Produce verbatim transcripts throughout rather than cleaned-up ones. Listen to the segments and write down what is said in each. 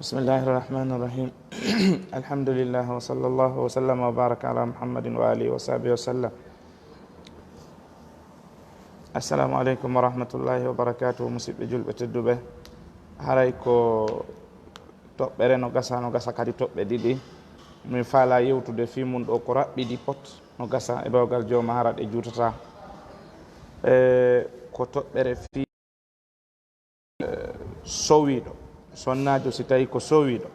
بسم الله الرحمن الرحيم. الحمد لله، وصلى الله وسلم وبارك على محمد وآله وصحبه وسلم. Assalamu aleykum wa rahmatullahi wa barakatuhu, musidɓe julɓe tedduɓe. Haray ko toɓɓere no gasa, no gasa kadi toɓɓe ɗiɗi. Min faala yewtude fii mum ɗo ko raɓɓiɗi pot, no gasa e bawgal jooma hara ɗe juutata. E, ko toɓɓere fii sowiiɗo, sonnaajo si tawi ko sowiiɗo,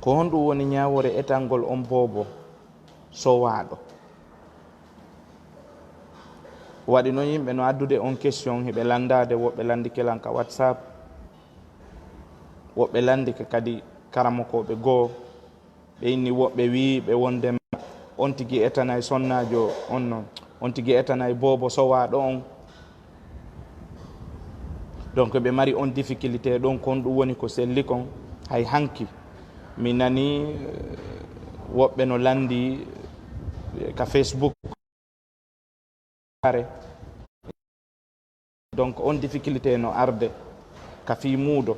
ko honɗum woni ñaawoore etangol on boobo sowaaɗo? Waɗi noon yimɓe no addude on question, hiɓe lanndaade, woɓɓe lanndike lan ka WhatsApp, woɓɓe lanndike kadi karamokooɓe goo. Ɓe inni woɓɓe wiyiiɓe wonde on tigi etanay sonnaajo on non, on tigi etanay boobo sowaaɗo on. Donc ɓe mari on difficulté ɗon, kon ɗum woni ko selli kon. Hay hanki mi nani, eh, woɓɓe no lanndi, eh, ka Facebook. Are. Donc on difficulté no arde ka fii muudo.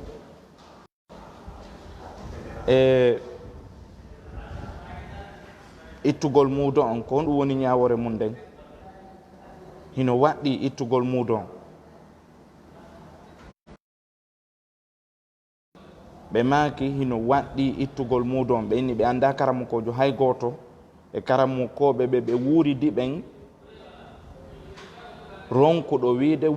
E ittugol muudo on, ko honɗum woni ñaawoore mum nden? Hino waɗɗii ittugol muudo on. Ɓe maaki hino waɗɗii ittugol muudo on. Ɓe inni ɓe anndaa karamokoojo hay gooto e karamokooɓe ɓe ɓe wuuridi ɓen ronkuɗo wiide,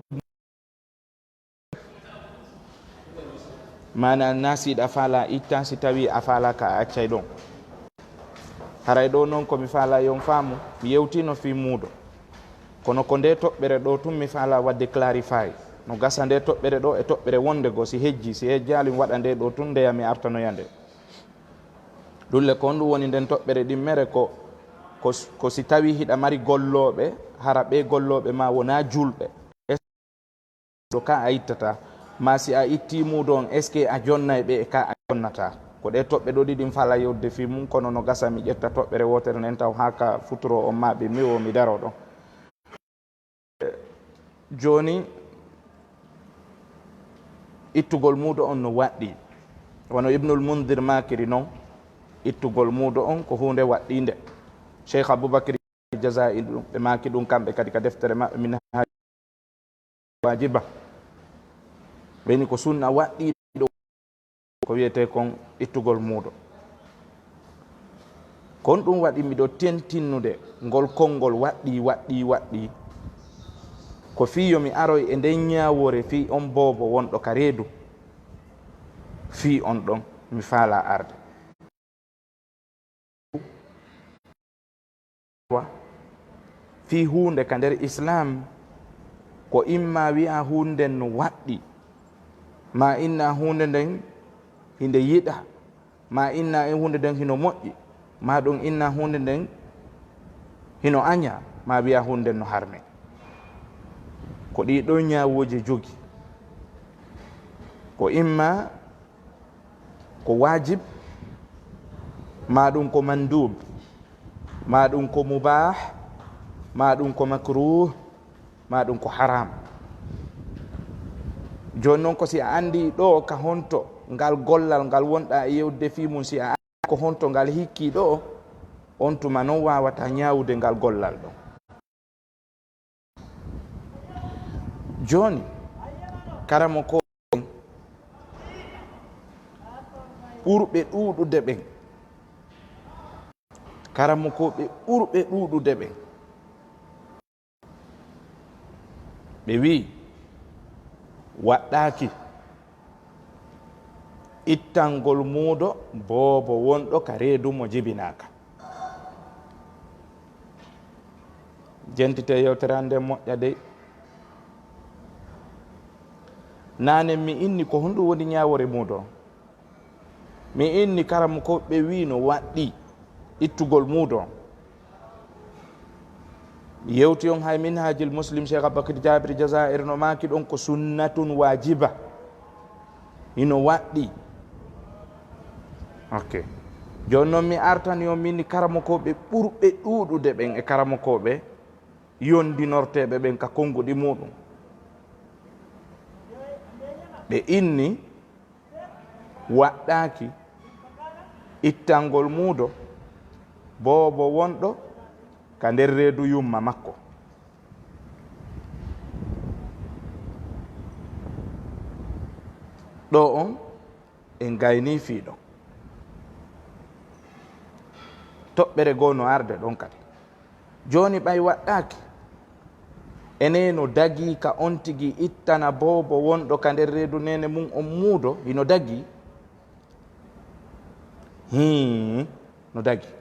maanaa, naa si hiɗa faalaa ittaa, si tawii a faalaaka a accay ɗon. Haray ɗoo non ko mi faalaa yo on faamu, mi yewtiino fii muudo. Kono ko ndee toɓɓere ɗoo tun mi faalaa waɗde clarify. No gasa ndee toɓɓere ɗoo e toɓɓere wonnde goo, si hejjii, si hejjaali mi waɗa ndee ɗoo tun, ndeya mi artanoya nde. Ɗun le ko honɗum woni nden toɓɓere ɗimmere ko, ko, ko si tawii hiɗa mari gollooɓe, hara ɓee gollooɓe maa wonaa julɓe. Ɗo ka a ittata, maa si a ittii muudo on, est-ce que a jonnay ɓe e ka a jonnataa? Ko ɗee toɓɓe ɗoo ɗiɗi mi faalaa yewtude fii mum, kono no gasa mi ƴetta toɓɓere wootere nden taw haa ka futuro on maa ɓe mi wo mi daro ɗon. Jooni, ittugol muudo on no waɗɗii. Wano Ibnul Mundir maakiri non, ittugol muudo on ko huunde waɗɗiinde. Cheikh Abubakar Jazaa'iri ɗum, ɓe maaki ɗum kamɓe kadi ka deftere maɓɓe Minhaaj Waajiba. Ɓe inni ko sunna waɗɗiiɗo ko wiyetee kon ittugol muudo. Kon ɗum waɗi miɗo tentinnude ngol konngol waɗɗii, waɗɗii, waɗɗii. Ko fii yo mi aroy e nden ñaawoore fii on boobo wonɗo ka reedu. Fii on ɗon mi faalaa arde. Wa fii huunde ka nder Islaam, ko imma wi'a huunde nden no waɗɗii, maa inna huunde nden hinde yiɗaa, maa inna e huunde nden hino moƴƴi, maa ɗum inna huunde nden hino añaa, maa wi'a huunde nden no harmi. Ko ɗii ɗoo ñaawooje jogi. Ko imma ko waajib, maa ɗum ko mandub, maa ɗum ko mubah, maa ɗum ko makruh, maa ɗum ko haram. Jooni non ko si a anndi ɗoo ka honto ngal gollal ngal wonɗaa e yewtude fii mum, si a anndi ko honto ngal hikkii ɗoo, on tuma non waawataa ñaawude ngal gollal ɗon. Jooni, karamokooɓe ɓen ɓurɓe ɗuuɗude ɓen, karamokooɓe ɓurɓe ɗuuɗude ɓen, ɓe wi'i, waɗɗaaki ittangol muudo boobo wonɗo ka reedu mo jibinaaka. Jentite yewtere an nden moƴƴa dey. Naane mi inni ko honɗum woni ñaawoore muudo. Mi inni karamokooɓe ɓe wiino waɗɗii ittugol muudo. Mi yewti on hay Minhajil Muslim, Cheikh Abubakar Jabir Jazair no maaki ɗon ko sunnatun waajiba. Hino waɗɗii. Ok. Jooni non mi artani on min karamokooɓe ɓurɓe ɗuuɗude ɓen e karamokooɓe yondinorteeɓe ɓen ka konnguɗi muuɗum. Ɓe inni waɗɗaaki ittangol muudo boobo wonɗo ka nder reedu yumma makko. Ɗo on en gaynii fii ɗon. Toɓɓere goo no arde ɗon kadi. Jooni ɓay waɗɗaaki, enee no dagii ka on tigi ittana boobo wonɗo ka nder reedu neene mun on muudo? Hino dagii? Hii, no dagii.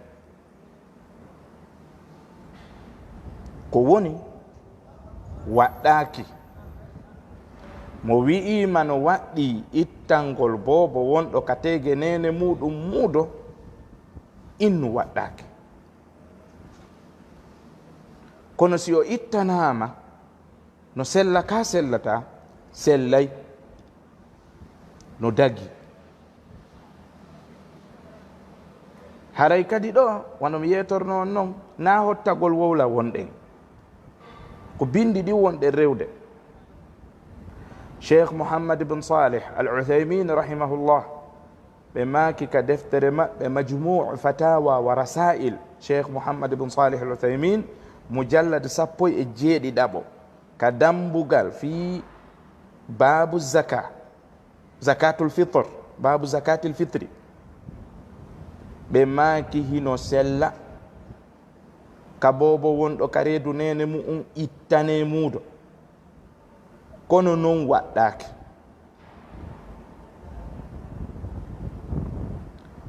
Ko woni waɗɗaaki. Mo wi'iima no waɗɗii ittangol boobo wonɗo ka teege neene muuɗum muudo, innu waɗɗaaki. Kono si o ittanaama, no sella kaa sellataa? Sellay. No dagii. Haray kadi ɗo, wano mi yeetorno on non, naa hottagol wowla wonɗen. Ko bindi ɗin wonɗen rewde. Cheikh Muhammad ibn Salih Al Uthaymin rahimahullah, ɓe maaki ka deftere maɓɓe Majmu'u Fatawa wa Rasail, Cheikh Muhammad ibn Salih Al Uthaymin, mujallad sappo e jeeɗiɗaɓo, ka dambugal fii baabu zaka, zakatul fitr, baabu zakatil fitri. Ɓe maaki hino sella ka boobo wonɗo ka reedu neene mu'un ittanee muudo. Kono non waɗɗaaki.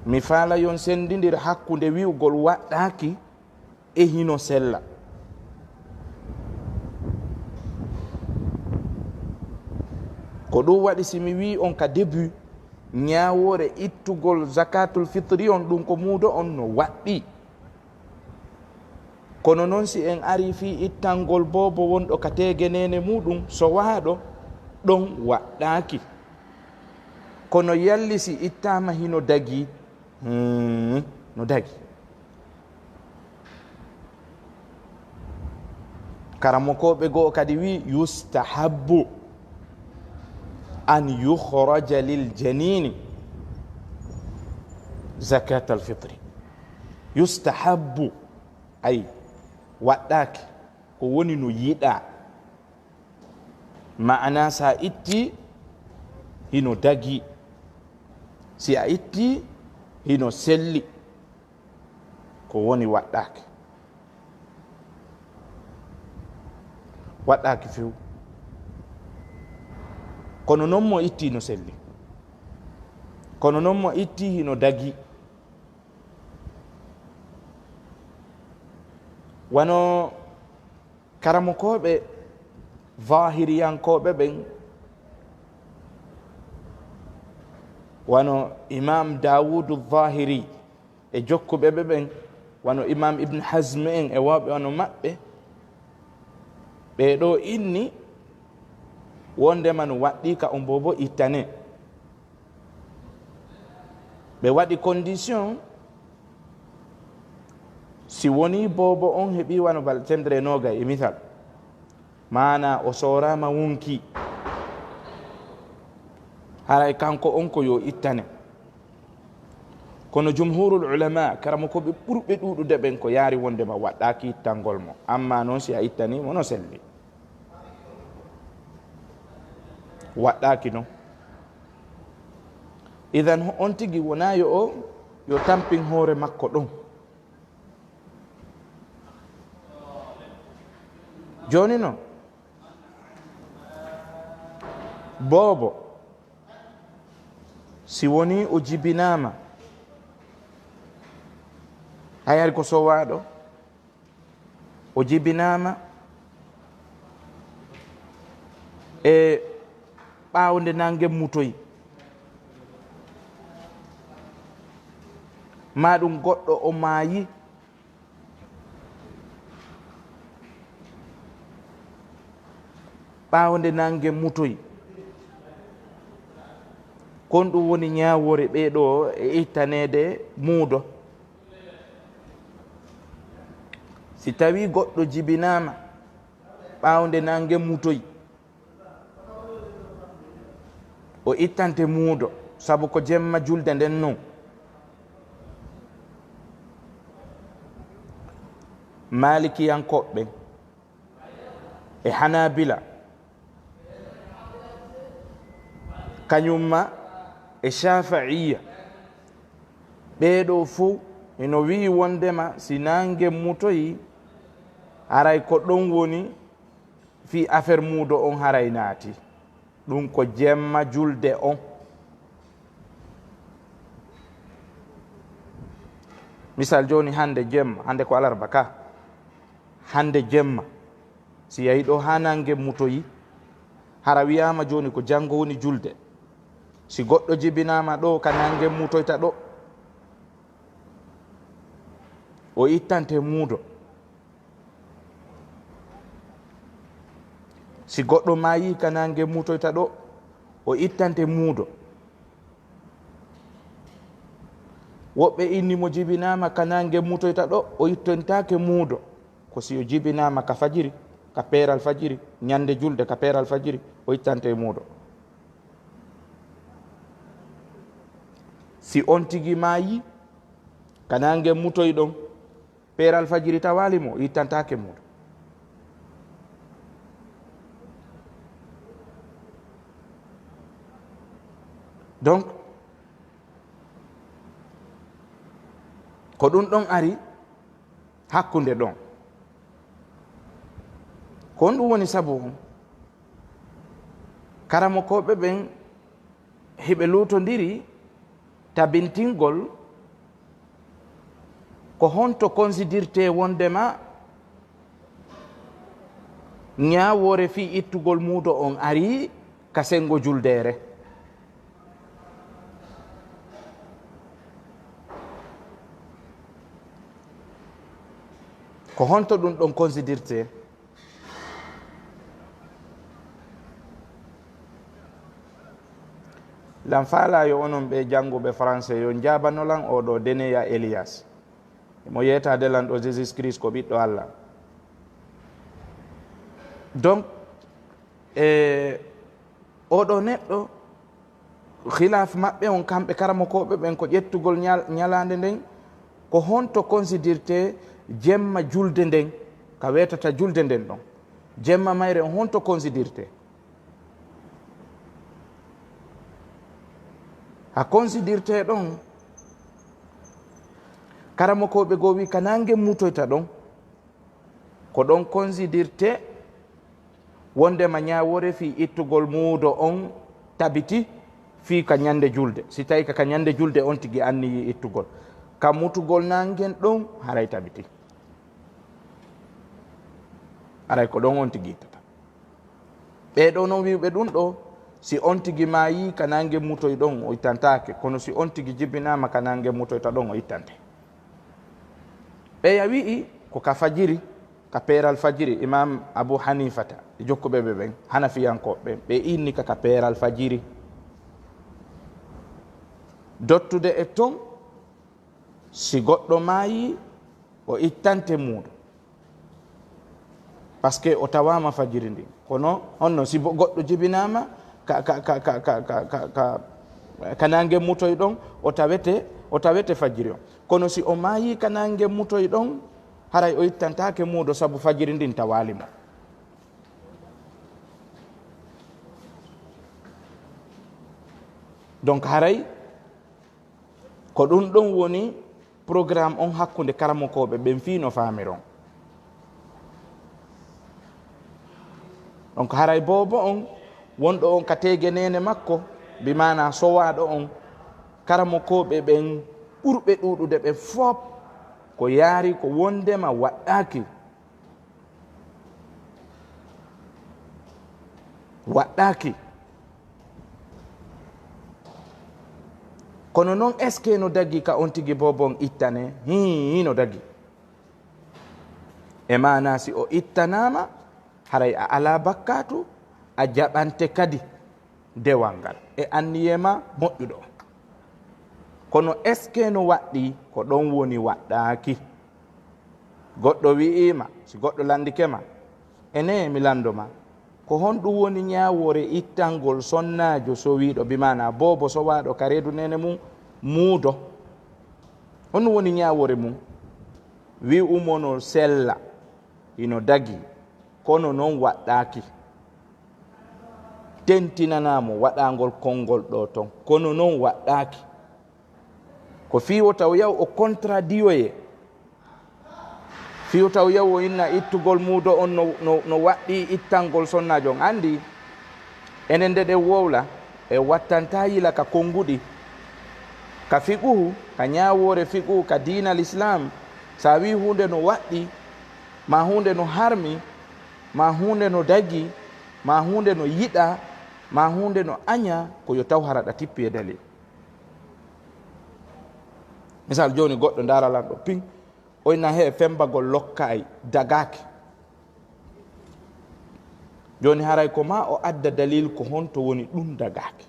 Mi faala yon sendindir hakkunde wi'ugol waɗɗaaki e hino sella. Ko ɗum waɗi si mi wi'i on ka début, ñaawoore ittugol zakatul fitri on, ɗum ko muudo on no waɗɗii. Kono non si en arii fii ittangol boobo wonɗo ka teege neene muuɗum sowaaɗo, ɗon waɗɗaaki. Kono yalli si ittaama hino dagii? Hmm, no dagii. Karamokooɓe goo kadi wi'i, "Yustahabbu an yukhraja lil janini zakatal fitri." Yustahabbu, ay, waɗɗaaki, ko woni no yiɗaa. Ma'ana, si a ittii, hino dagii. Si a ittii, hino selli. Ko woni waɗɗaaki. Waɗɗaaki few. Kono non mo ittii no selli. Kono non mo ittii hino dagii. Wano karamokooɓe Zahiriyankooɓe ɓen, wano Imam Dawudu Zahiri e jokkuɓe ɓe ɓen, wano Imam Ibn Hazm en e wawɓe wano maɓɓe, ɓee ɗoo inni wondema no waɗɗii ka on boobo ittanee. Ɓe waɗi condition, si wonii boobo on heɓii wano balɗe temedere e noogay e misal, maanaa o sooraama wonkii, haray kanko on ko yo ittane. Kono jumhurul ulama, karamokooɓe ɓurɓe ɗuuɗude ɓen, ko yaari wondema waɗɗaaki ittangol mo, amma non si a ittanii mo no selli. Waɗɗaaki non. Idan, on tigi wonaa yo o, yo tampin hoore makko ɗon. Jooni non, boobo, si wonii o jibinaama, hay hari ko sowaaɗo, o jibinaama e ɓaawo nde nannge mutoyi, maa ɗum goɗɗo o maayi ɓaawo nde nannge mutoyi. Kon ɗum woni ñaawoore ɓee ɗoo e ittaneede muudo. Si tawii goɗɗo jibinaama ɓaawo nde nannge mutoyi, O ittante muudo, sabu ko jemma julde nden non. Maalikiyankooɓe ɓen e Hanaabila, kañumma e Shaafi'iyya, ɓee ɗoo fow hino wi'i wonndema si naange mutoyi, haray ko ɗon woni fii affaire muudo on haray naati. Ɗun ko jemma julde on. Misal jooni, hannde jemma, hannde ko alarba ka, hannde jemma, si yahi ɗoo haa naange mutoyi, hara wi'aama jooni ko janngo woni julde. Si goɗɗo jibinaama ɗoo ka naange mutoyta ɗoo, o ittante muudo. Si goɗɗo maayii ka naange mutoyta ɗoo, o ittante muudo. Woɓɓe inni mo jibinaama ka naange mutoyta ɗoo, o ittantaake muudo. Ko si o jibinaama ka fajiri, ka peeral fajiri, ñande julde ka peeral fajiri, o ittante muudo. Si on tigi maayii ka naange mutoy ɗon, peeral fajiri tawaali mo, o ittantaake muudo. Donc, ko ɗun ɗon ari hakkunde ɗon. Ko honɗun woni sabu on? Karamokooɓe ɓen hiɓe luutondiri tabintingol ko honto considirte wondema ñaawoore fii ittugol muudo on arii ka senngo juldeere. Ko honto ɗun ɗon considirte? Lan faalaa yo onon ɓee jannguɓe français, yo on jaabano lan oo ɗoo Deneya Elias. Himo yeetaade lan ɗoo Jesus Christ ko Ɓiɗɗo Alla. Donc, e oo ɗoo neɗɗo, khilaaf maɓɓe on, kamɓe karamokooɓe ɓen, ko ƴettugol ñal-, ñalaande nden, ko honto considirte jemma julde nden, ka weetata julde nden ɗon. Jemma mayre on honto considirte? A considirte ɗon, karamokooɓe goo wi'i ka naange mutoyta ɗon, ko ɗon considirte wondema ñaawoore fii ittugol muudo on tabiti fii ka ñande julde. Si tawi ka, ka ñande julde on tigi anniyii ittugol, ka mutugol naangen ɗon haray tabiti. Haray ko ɗon on tigi ittata. Ɓee ɗoo non wi'uɓe ɗun ɗoo, si on tigi maayii ka naange mutoy ɗon, o ittantaake. Kono si on tigi jibinaama ka naange mutoyta ɗon, o ittante. Ɓeya wi'i ko ka fajiri, ka peeral fajiri. Imam Abu Hanifata e jokkuɓe ɓe ɓen, Hanafiyankooɓe ɓen, ɓe inni ka, ka peeral fajiri. Dottude e ton, si goɗɗo maayii, o ittante muudo. Parce que o tawaama fajiri ndin. Kono honno si bo-, goɗɗo jibinaama ka, ka, ka naange mutoy ɗon, o tawete, o tawete fajiri on. Kono si o maayii ka naange mutoy ɗon, haray o ittantaake muudo sabu fajiri ndin tawaali mo. Donc haray ko ɗun ɗon woni programme on hakkunde karamokooɓe ɓen fii no faamiron. Donc haray boobo on wonɗo on ka teege neene makko, bi maanaa sowaaɗo on, karamokooɓe ɓen ɓurɓe ɗuuɗude ɓen fof ko yaari ko wondema waɗɗaaki. Waɗɗaaki. Kono non, est-ce que no dagi ka on tigi boobo on ittane? Hii, no dagi. E maanaa, si o ittanaama, haray a alaa bakkaatu, a jaɓante kadi dewal ngal e anniyee maa moƴƴuɗo on. Kono est-ce que no waɗɗii? Ko ɗon woni waɗɗaaki. Goɗɗo wi'ii ma, si goɗɗo lanndike ma, enee, mi lanndo ma, Ko honɗum woni ñaawoore ittangol sonnaajo sowiiɗo, bi maanaa boobo sowaaɗo ka reedu neene mum, muudo? Honɗum woni ñaawoore mum? Wi'u mo no sella, hino dagii, kono non waɗɗaaki. Tentinanaa mo waɗangol konngol ɗoo ton, kono non waɗɗaaki. Ko fii wota o yaw o contradiyoye. Fii wota o yaw o inna ittugol muudo on no, no, no waɗɗii ittangol sonnaajo on. Anndi, enen nde ɗen wowla, e wattantaa yila ka konnguɗi. Ka fiqhu, ka ñaawoore fiqhu, ka diina Lislaam, si a wii huunde no waɗɗii, maa huunde no harmi, maa huunde no dagii, maa huunde no yiɗaa, maa huunde no añaa, ko yo taw hara ɗa tippi e dalil. Misal jooni, goɗɗo ndaara lan ɗo pin, o inna he fembagol lokkaay dagaaki. Jooni haray ko maa o adda dalil ko honto woni ɗum dagaaki.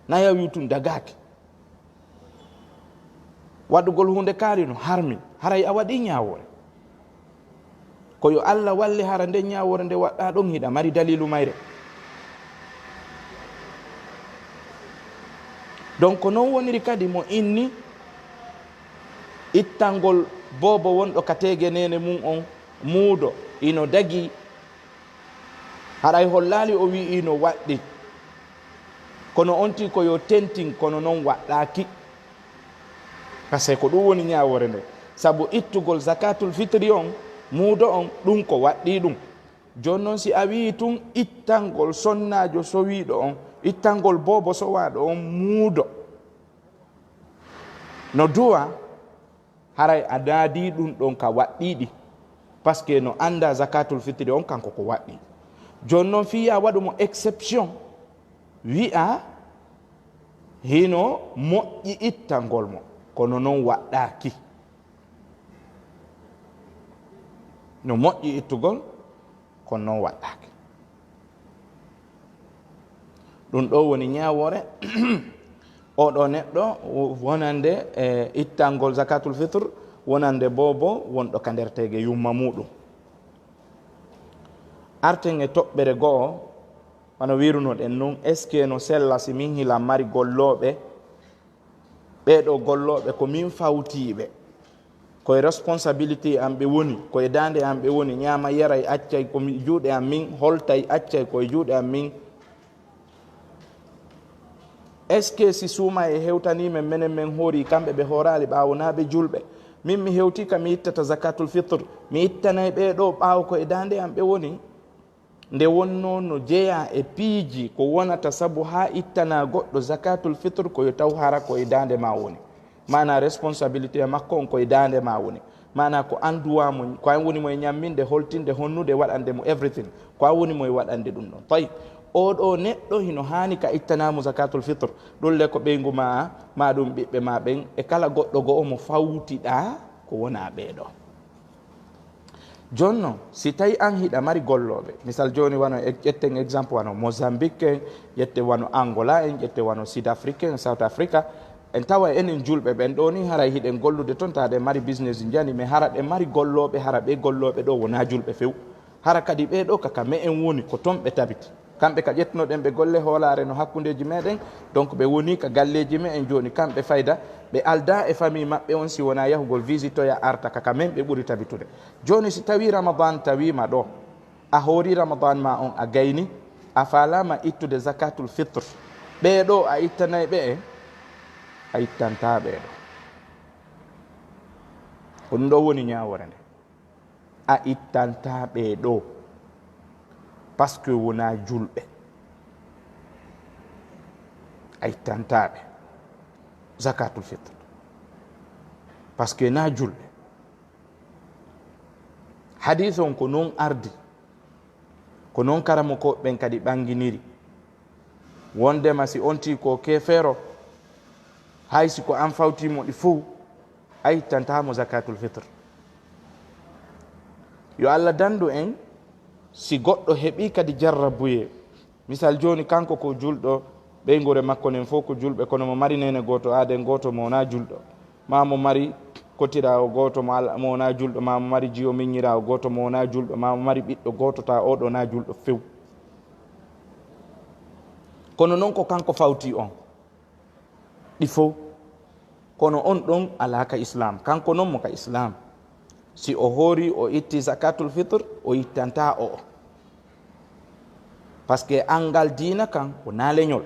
Na yawi tun dagaaki. Waɗugol huunde kaari no harmi, haray a waɗii ñaawoore. Ko yo Alla walle hara nden ñaawoore nde waɗɗaa ɗon hiɗa mari daliilu mayre. Donc, ko non woniri kadi mo inni ittangol boobo wonɗo ka teege neene mum on muudo, ino dagii, haray hollaali o wi'i no waɗɗii. Kono on tii ko yo tentin, kono non waɗɗaaki. Parce que ko ɗum woni ñaawoore nde. Sabu ittugol zakatul fitri on, muudo on, ɗum ko waɗɗii ɗum. Jooni non si a wi'i tun ittangol sonnaajo sowiiɗo on, ittangol boobo sowaaɗo on muudo, no duwa, haray a naadii ɗum ɗon ka waɗɗiiɗi. Parce que no anndaa zakatul fitri on kanko ko waɗɗii. Jooni non fii ya waɗu mo exception, wi'a hino moƴƴi ittangol mo, kono non waɗɗaaki. No moƴƴi ittugol, kono non waɗɗaaki. Ɗum ɗo woni ñaawoore oɗo neɗɗo wonande e ittangol zakatul fitr, wonande boobo wonɗo ka nder teege yumma muɗum. Arten e toɓɓere go'o, wano wirunoɗen nun, est-ce que no sella si min hila mari gollooɓe? Ɓee ɗoo gollooɓe ko min fawtiiɓe. Ko e responsabilité am ɓe woni, ko e daande am ɓe woni, ñaama yaray accay ko mi, juuɗe am min, holtay accay ko e juuɗe am min. Est-ce que si suuma e hewtanii men, menen men hoori, kamɓe ɓe hooraali ɓaawo naa ɓe julɓe? Min mi hewtii ka mi ittata zakatul fitr, mi ittanay ɓee ɗoo ɓaawo ko e daande am ɓe woni? Nde wonnoo no jeyaa e piiji ko wonata sabu haa ittanaa goɗɗo zakatul fitr, ko yo taw hara ko e daande maa woni. Maanaa responsabilité makko on ko e daande maa woni. Maanaa ko an duwaa mo, ko an woni mo e ñamminde, holtinde, honnude, waɗande mo everything. Ko an woni mo e waɗande ɗum ɗon. Tayyib, oo ɗoo neɗɗo hino haani ka ittanaa mo zakatul fitr. Ɗum le ko ɓeyngu maa, maa ɗum ɓiɓɓe maa ɓen, e kala goɗɗo go'o mo fawtiɗaa ko wonaa ɓee ɗoo. Jonno, si tawi an hiɗa mari gollooɓe, misal jooni wano e, ƴetten exemple wano Mozambique en, ƴetten wano Angola en, ƴetten wano Sud Afrique en, South Africa, en tawa enen julɓe ɓen ɗoo ni haray hiɗen gollude ton, tawa ɗen mari business njani, mais hara ɗen mari gollooɓe, hara ɓe gollooɓe ɗoo wonaa julɓe few. Hara kadi ɓee ɗoo ka, ka me'en woni, ko ton ɓe tabiti. Kamɓe ka ƴettunoɗen ɓe golle hoolaare no hakkundeeji meɗen, donc ɓe woni ka galleeji me'en jooni, kamɓe fayda, ɓe aldaa e famille maɓɓe on si wonaa yahugol visitoya arta ka, ka men ɓe ɓuri tabitude. Jooni si tawii Ramadan tawiima ɗoo, a hoori Ramadan maa on a gayni, a faalaama ittude zakatul fitr, ɓee ɗoo a ittanay ɓe e? A ittantaa ɓee ɗoo. Ko ɗum ɗoo woni ñaawoore nde. A ittantaa ɓee ɗoo, parce que wonaa julɓe. A ittantaa ɓe zakatul fitr, parce que naa julɓe. Hadis on ko non ardi, ko non karamokooɓe ɓen kadi ɓanginiri. Wondema si on tii ko keefeero, hay si ko an fawtii mo ɗi fow, a ittantaa mo zakatul fitr. Yo Alla dandu en, si goɗɗo heɓii kadi jarrabuyee. Misal jooni, kanko ko julɗo, ɓeynguure makko nen fow ko julɓe, kono mo mari neene gooto, aaden gooto mo wonaa julɗo. Maa mo mari kotiraawo gooto mo al-, mo wonaa julɗo, maa mo mari jiyo miññiraawo gooto mo wonaa julɗo, maa mo mari ɓiɗɗo gooto, tawa oo ɗoo naa julɗo few. Kono noon ko kanko fawti on. Ɗi fow. Kono on ɗon alaa ka Islam. Kanko noon mo ka Islam. Si o hoori, o itti zakatul fitr, o ittantaa o. Parce que anngal diina kan, ko naa leñol.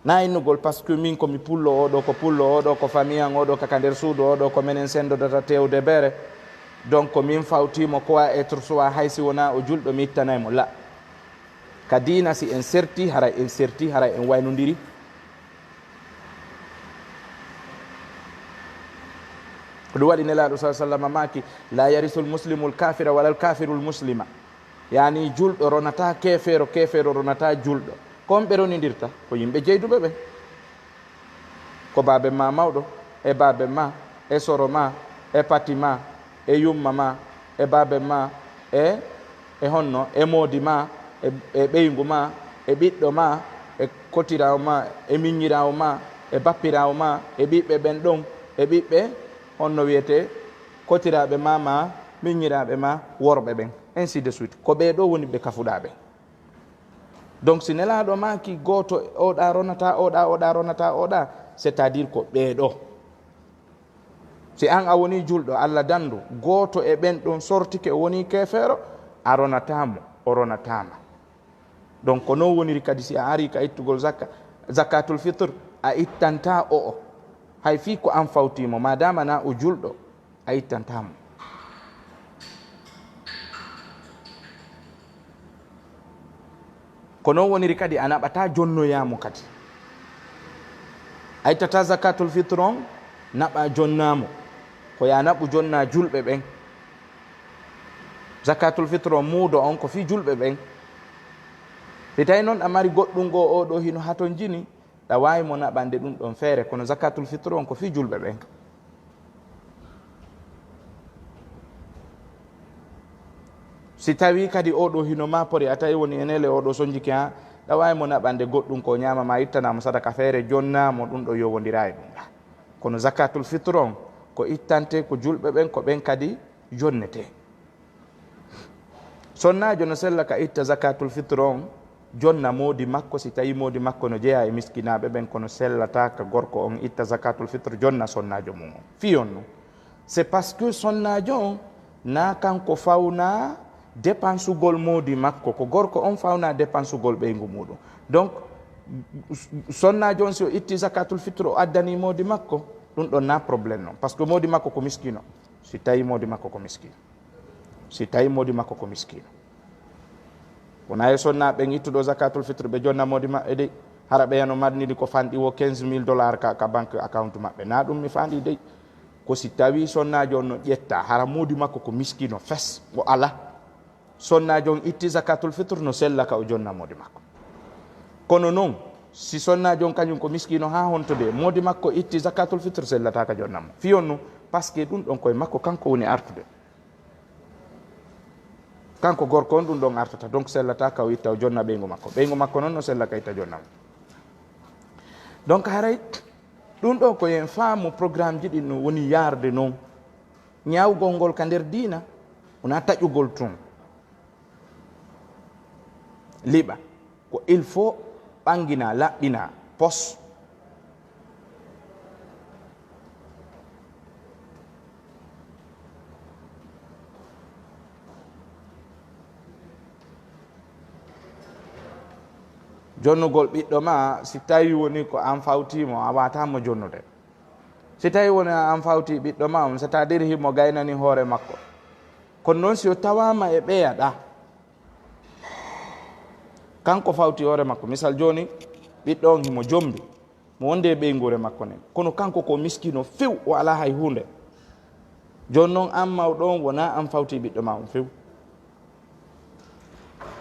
Na innugol, parce que min ko mi pullo, oɗo ko pullo, oɗo ko famille an, oɗo kaka nder suudu, oɗo ko menen sendodata tewde bere. Donc, ko min fawtimo quoi être soit, hay si wona o julɗo, mi ittanay mo. La. Ka diina, si en serti, haray en serti, haray en waynondiri. Ko ɗum waɗi Nelaaɗo sa sallam maaki, "La yarisul muslimul kafira walal kafirul muslima." Yani, julɗo ronata keefeero, keefeero ronata julɗo. Ko on ɓe ronindirta? Ko yimɓe jeyduɓe ɓen. Ko baaben ma mawɗo, e baaben ma, e soro ma, e pati ma, e yumma ma, e baaben ma, e, e honno, e moodi ma, e, e ɓeyngu ma, e ɓiɗɗo ma, e kotiraawo ma, e miññiraawo ma, e bappiraawo ma, e ɓiɓɓe ɓen ɗon, e ɓiɓɓe, honno wiyetee, kotiraaɓe ma, ma miññiraaɓe ma worɓe ɓen, ainsi de suite. Ko ɓee ɗoo woni ɓe kafuɗaa ɓen. Donc, si Nelaaɗo maaki gooto, oɗa ronata, oɗa, oɗa ronata, oɗa, c'est-à-dire ko ɓee ɗoo. Si an a woni julɗo, Allah dandu, gooto e ɓen ɗon sortike, o woni keefeero, a ronataa mo, o ronataa ma. Donc, ko non woniri kadi si a ari ka ittugol zakka, zakatul fitr, a ittantaa o'o. Hay fii ko an fawtii mo, maadaama na o julɗo, a ittantaa mo. Ko non woniri kadi a naɓataa jonnoyaa mo kadi. A ittataa zakatul fitr on, naɓa jonnaa mo. Ko yaa naɓu jonnaa julɓe ɓen. Zakatul fitr on, muudo on, ko fii julɓe ɓen. Si tawi non a mari goɗɗum goo, oo ɗoo hino hatonjini, ɗa waawi mo naɓande ɗum ɗon feere, kono zakatul fitr on ko fii julɓe ɓen. Si tawi kadi oo ɗoo hino ma pori, a tawi woni e nele oo ɗoo sonjike, ha, ɗa waawi mo naɓande goɗɗum ko ñaama ma, ittana mo sadaka feere, jonnaa mo ɗum ɗo yowondira e ɗum ɗa. Kono zakatul fitr on ko ittante ko julɓe ɓen, ko ɓen kadi jonnete. Sonnaajo no sella ka itta zakatul fitr on, jonna moodi makko, si tawi moodi makko no jeyaa e miskinaaɓe ɓen, kono sellataa ka gorko on itta zakatul fitr, jonna sonnaajo mum on. Fii on non. C'est parce que sonnaajo on na kanko fawnaa dépensugol moodi makko, ko gorko on fawnaa dépensugol ɓeyngu muuɗum. Donc, sonnaajo on, si o itti zakatul fitr, o addani moodi makko, ɗum ɗon na problème non. Parce que moodi makko ko miskino. Si tawi moodi makko ko miskino. Si tawi moodi makko ko miskino. Wona e sonnaaɓe ɓen ittuɗo zakatul fitr, ɓe jonna moodi maɓɓe dey. Hara ɓe yano marnidi ko fanɗi wo quinze mille dollars ka, ka banque account maɓɓe. Na ɗum mi faandi dey. Ko si tawi sonnaajo on no ƴetta, hara moodi makko ko miskino fes, o ala. Sonnaajo on itti zakatul fitr, no sella ka o jonna moodi makko. Kono non, si sonnaajo on kañum ko miskino haa honto de, moodi makko itti zakatul fitr, sellataa ka jonna mo. Fii on non, parce que ɗum ɗon koye makko kanko woni artude. Kanko gorko on ɗum ɗon artata, donc sellataa ka o itta o jonna ɓeyngu makko. Ɓeyngu makko non no sella ka itta jonna mo. Donc haray ɗum ɗo ko en faamu programme ji ɗin no woni yaarde non. Ñaawgol ngol ka nder diina, wona taƴugol tun. Liɓa. Ko il faut ɓanngina, laɓɓina, pos. Jonnugol ɓiɗɗo ma, si tawi woni ko an fawti mo, a wata mo jonnude. Si tawi woni an fawti ɓiɗɗo ma on, c'est-à-dire himo gaynani hoore makko. Kono noon si o tawama e ɓeya ɗa, kanko fawti hoore makko. Misal jooni, ɓiɗɗo on himo jombi, mo wonde e ɓeynguure makko nden. Kono kanko ko miskino few, o alaa hay huunde. Jooni noon an mawɗo on, wonaa an fawti ɓiɗɗo ma on few.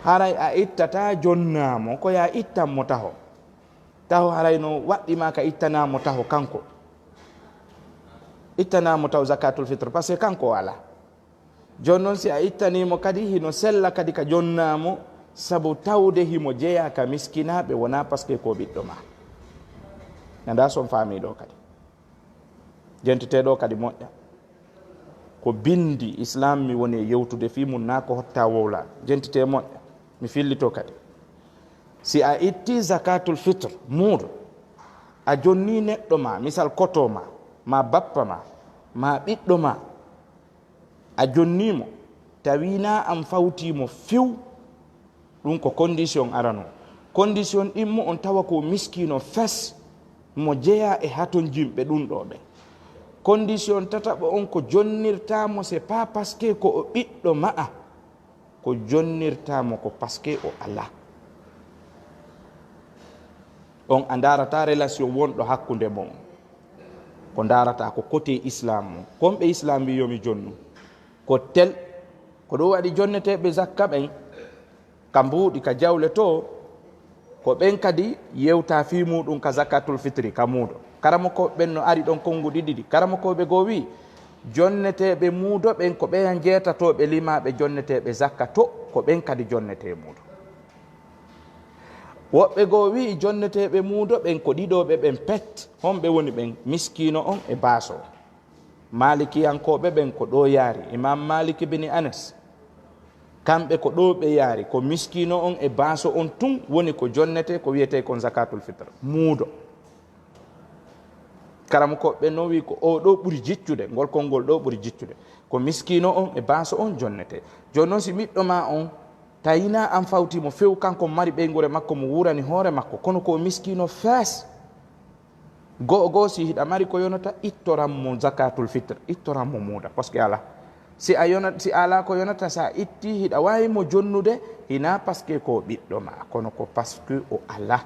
Haray a ittata jonnaa mo, ko yaa ittan mo taho. Taho haray no waɗɗi ma ka ittanaa mo taho kanko. Ittanaa mo taho zakatul fitr, parce que kanko o alaa. Jooni noon si a ittanii mo kadi, hino sella kadi ka jonnaa mo, sabu tawde himo jeyaa ka miskinaaɓe, wonaa parce que ko ɓiɗɗo ma. Ndaa son faamii ɗo kadi. Jentitee ɗo kadi moƴƴa. Ko bindi Islam mi woni e yewtude fii mum, naa ko hotta wowla. Jentitee moƴƴa. Mi fillito kadi. Si a itti zakatul fitr, muudo, a jonni neɗɗo ma, misal koto ma, ma bappa ma, ma ɓiɗɗo ma, a jonni mo, tawi na an fawti mo few, ɗum ko condition arano. Condition ɗimmo on tawa ko miskino fes, mo jeya e hatonjimɓe ɗum ɗo ɓen. Condition tataɓo on ko jonnirta mo, c'est pas parce que ko o ɓiɗɗo ma'a, ko jonnirta mo ko parce que o ala. On a ndarata relation wonɗo hakkunde mon. Ko ndarata ko côté islam mo. Kon ɓe islam wi yomi jonnu. Ko tel, ko ɗum waɗi jonneteeɓe zakka ɓen, ka mbuuɗi, ka jawle to, ko ɓen kadi yewta fii muɗum ka zakatul fitri, ka muudo. Karamokooɓe ɓen no ari ɗon konnguɗi ɗiɗi. Karamokooɓe goo wi, jonneteeɓe muudo ɓen ko ɓeya jeetatooɓe limaaɓe jonneteeɓe zakka to, ko ɓen kadi jonnetee muudo. Woɓɓe goo wi, jonneteeɓe muudo ɓen ko ɗiɗooɓe ɓen pet. Honɓe woni ɓen? Miskiino on e baaso on. Maalikiyankooɓe ɓen ko ɗo yaari. Imam Malik bini Anas, kamɓe ko ɗo ɓe yaari, ko miskiino on e baaso on tun woni ko jonnetee, ko wiyetee kon zakatul fitr, muudo. Karamokooɓe ɓen non wi ko o ɗo ɓuri jiccude, ngol konngol ɗo ɓuri jiccude. Ko miskiino on e baaso on jonnetee. Jooni non si ɓiɗɗo ma on, tawi na an fawti mo few, kanko mari ɓeynguure makko, mo wuurani hoore makko, kono ko miskiino fees. Go'o goo, si hiɗa mari ko yonata, ittoran mo zakatul fitr, ittoran mo muuda, parce que ala. Si a yonat, si ala ko yonata, sa itti, hiɗa waawi mo jonnude, hina parce que ko ɓiɗɗo ma, kono ko parce que o ala.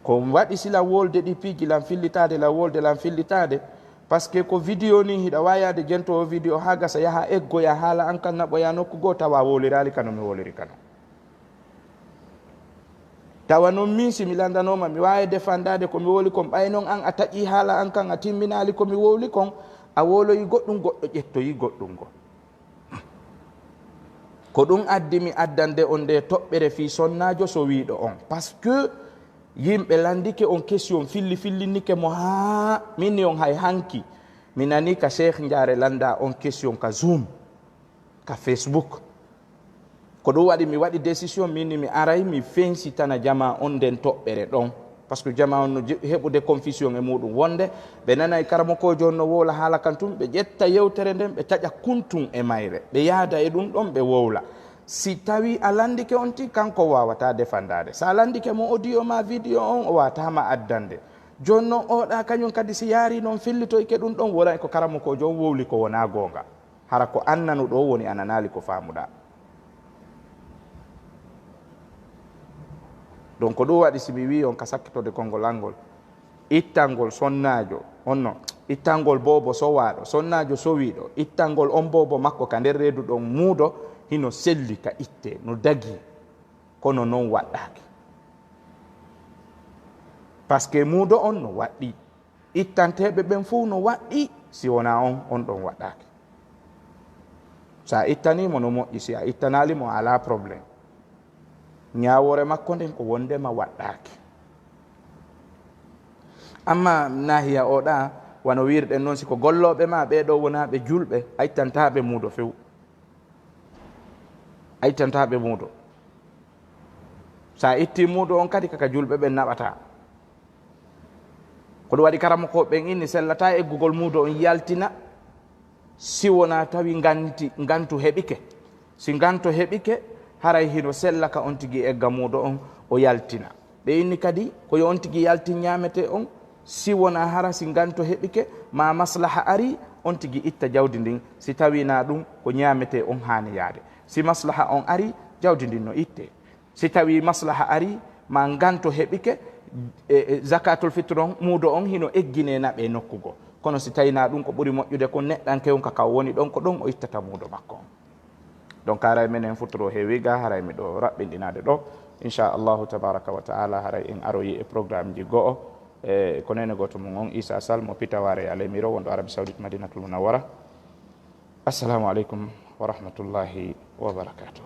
Ko waɗi si lan wolde ɗi piiji, lan fillitaade, lan wolde, lan fillitaade, parce que ko vidéo ni, hiɗa waawi yaade jento o vidéo haa gasa, yaha eggoya haala an kan naɓoya nokku goo, tawa wowliraali kano mi wowliri kano. Tawa non min, si mi landanooma, mi waawi defandaade ko mi wowli kon. Ɓay non an a taƴii haala an kan, a timminaali ko mi wowli kon, a wowloyi goɗɗum, goɗɗo ƴettoyi goɗɗum goo. Ko ɗum addi mi addande on nde toɓɓere fii sonnaajo sowiiɗo on. Parce que yimɓe landike on question, filli fillinnike mo haa min ni on hay hanki. Mi nani ka Cheikh Njaare landa on question ka Zoom, ka Facebook. Ko ɗum waɗi mi waɗi décision, min ni mi aray mi fensitana jamaa on nden toɓɓere ɗon. Parce que jamaa on no je-, heɓude confusion e muɗum. Wonde ɓe nanay karamokoojo on no wowla haala kan tun, ɓe ƴetta yewtere nden, ɓe taƴa kuntun e mayre. Ɓe yaada e ɗum ɗon, ɓe wowla. Si tawi a landike on ti, kanko waawata defandaade. Sa landike mo audio ma, vidéo on, o waawata ma addande. Jooni non oɗa kañum kadi si yaari non fillitoyke ɗum ɗon, wonay ko karamokoojo on wowli ko wonaa goonga. Hara ko an nanuɗo woni a nanaali ko faamuɗa. Donc ko ɗum waɗi si mi wii on ka sakkitorde konngol angol, ittangol sonnaajo on no, ittangol boobo sowaaɗo, sonnaajo sowiiɗo, ittangol on boobo makko ka nder reedu ɗon muudo, hino selli ka itte, no dagii, kono non waɗɗaaki. Parce que muudo on no waɗɗii. Ittanteeɓe ɓen fow no waɗɗii, si wonaa on, on ɗon waɗɗaaki. Si a ittanii mo no moƴƴi, si a ittanaali mo, a alaa problème. Ñaawoore makko nden ko wondema waɗɗaaki. Amma naahiya oɗa, wano wiirɗen non, si ko gollooɓe ma ɓee ɗoo wonaa ɓe julɓe, a ittantaa ɓe muudo few. A ittantaa ɓe muudo. Si a ittii muudo on kadi, kaka julɓe ɓen naɓataa. Ko ɗum waɗi karamokooɓe ɓen inni sellataa eggugol muudo on yaltina, si wonaa tawi nganti, ngantu heɓike. Si nganto heɓike, haray hino sella ka on tigi egga muudo on, o yaltina. Ɓe inni kadi ko yo on tigi yaltin ñaametee on, si wonaa hara si nganto heɓike, maa maslaha arii, on tigi itta jawdi ndin, si tawii naa ɗum ko ñaametee on haani yaade. Si maslaha on arii, jawdi ndin no ittee. Si tawii maslaha arii, maa nganto heɓike, e, e, zakatul fitr on, muudo on hino egginee naɓee nokku goo. Kono si tawii naa ɗum, ko ɓuri moƴƴude kon neɗɗanke on ka, ka o woni ɗon, ko ɗon o ittata muudo makko on. Donc, haray menen futuro heewi ga, haray miɗo raɓɓinɗinaade ɗo. Inchallahu tabaraka wa taala, haray en aroyi e programme ji go'o. E ko neene gooto mum on, Isa Sall mo Pitaware Alemiro, wonɗo Arabie Saoudite, Madinatul Munawwara. Assalamu aleykum wa rahmatullahi wa barakatuh.